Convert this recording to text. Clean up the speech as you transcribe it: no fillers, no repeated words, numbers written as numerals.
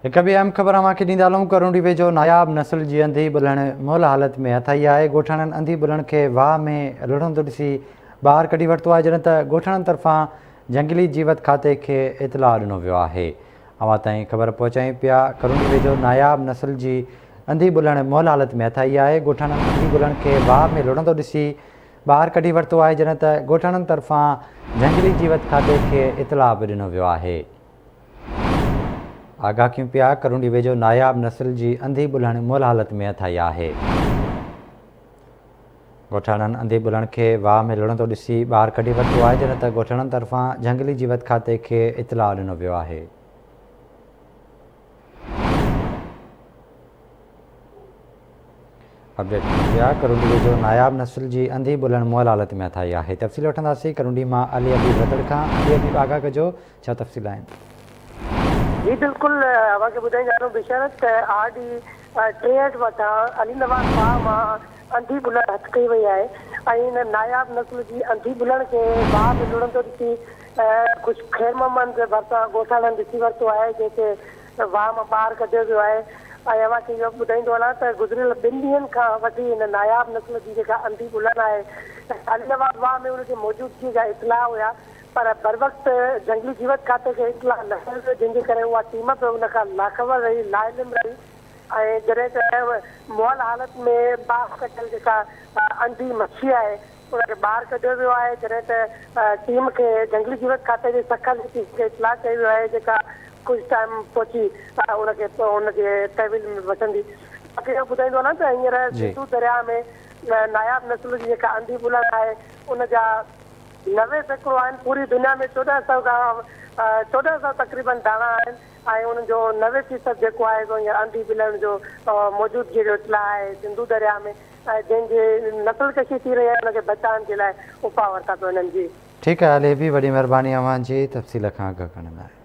هڪ ٻي اهم خبر اوهان کي ڏيندا هلون ڪرونڊي ويجهو ناياب نسل جي انڌي ٻلهڻ مئل حالت ۾ هٿ آئي آهي ڳوٺاڻن انڌي ٻلهڻ کي واهه ۾ لڙهندو ڏسي ٻاهر ڪڍي ورتو آهي جڏهن ته ڳوٺاڻن طرفان جهنگلي جيوت کاتي کي اطلاع ڏنو ويو آهي اوهان تائين خبر پهچايون پيا ڪرونڊي ويجهو ناياب نسل جي انڌي ٻلهڻ مئل حالت ۾ هٿ آئي آهي ڳوٺاڻن انڌي ٻلهڻ کي واهه ۾ لڙهندو ڏسي ٻاهر ڪڍي ورتو آهي جڏهن ته ڳوٺاڻن طرفان جهنگلي جيوت کاتي کي اطلاع به ڏنو ويو آهي. آگاهه ڪيون پيا، ڪرونڊي ويجهو ناياب نسل جي انڌي ٻلهڻ مئل حالت ۾ هٿ آئي آهي. ڳوٺاڻن انڌي ٻلهڻ کي واهه ۾ لڙهندو ڏسي ٻاهر ڪڍي ورتو آهي، جڏهن ته ڳوٺاڻن طرفان جهنگلي جيوت کاتي کي اطلاع ڏنو ويو آهي. اپڊيٽ ڪيون پيا، ڪرونڊي ويجهو ناياب نسل جي انڌي ٻلهڻ مئل حالت ۾ هٿ آئي آهي. تفصيل وٺنداسين ڪرونڊي مان علي حبيب رتڙ کان، علي حبيب آگاهه ڪجو ڇا تفصيل آهن. جي بلڪل اوهان کي ٻڌائيندا هلون بشارت ته آر ڊي 63 وٽان علي نواز واهه مان انڌي ٻلهڻ هٿ ڪئي وئي آهي ۽ ان ناياب نسل جي انڌي ٻلهڻ کي واهه ۾ لڙهندو ڏسي خوش خير محمد ڀرسان ڳوٺاڻن ڏسي ورتو آهي جنهن کي واهه مان ٻاهر ڪڍيو ويو آهي ۽ اوهان کي اهو به ٻڌائيندو هلان ته گذريل ٻن ڏينهن کان وٺي هن ناياب نسل جي جيڪا انڌي ٻلهڻ آهي علي نواز واهه ۾ ان جي موجودگي جا اطلاع هيا پر بروقت جهنگلي جيوت کاتي کي اطلاع نه ڪيو ويو جنهن جي ڪري اها ٽيم به ان کان لاخبر رهي لاعلم رهي ۽ جڏهن ته مئل حالت ۾ ٻاهر ڪڍيل جيڪا انڌي مڇي آهي ان کي ٻاهر ڪڍيو ويو آهي جڏهن ته ٽيم کي جهنگلي جيوت کاتي جي سکر جي ٽيم کي اطلاع ڪيو ويو آهي جيڪا ڪجهه ٽائيم پهچي ان کي ان جي تحويل ۾ وٺندي باقي اهو ٻڌائيندو هلان ته هينئر سنڌو درياهه ۾ ناياب نسل جي جيڪا انڌي ٻلهڻ آهي ان جا 90% آهن پوري دنيا ۾ 1400 کان 1400 تقريبن داڻا آهن ۽ انهن جو 90 فيصد جيڪو آهي سو هينئر انڌي ٻلهڻ جو موجودگي جو اطلاع آهي سنڌو درياهه ۾ ۽ جنهن جي نسل ڪشي ٿي رهي آهي ان کي بچائڻ جي لاء اپاء ورتا پيا وڃن جي. ٺيڪ آهي علي به وڏي مهرباني اوهان جي تفصيل کان آگاهه ڪرڻ لاء.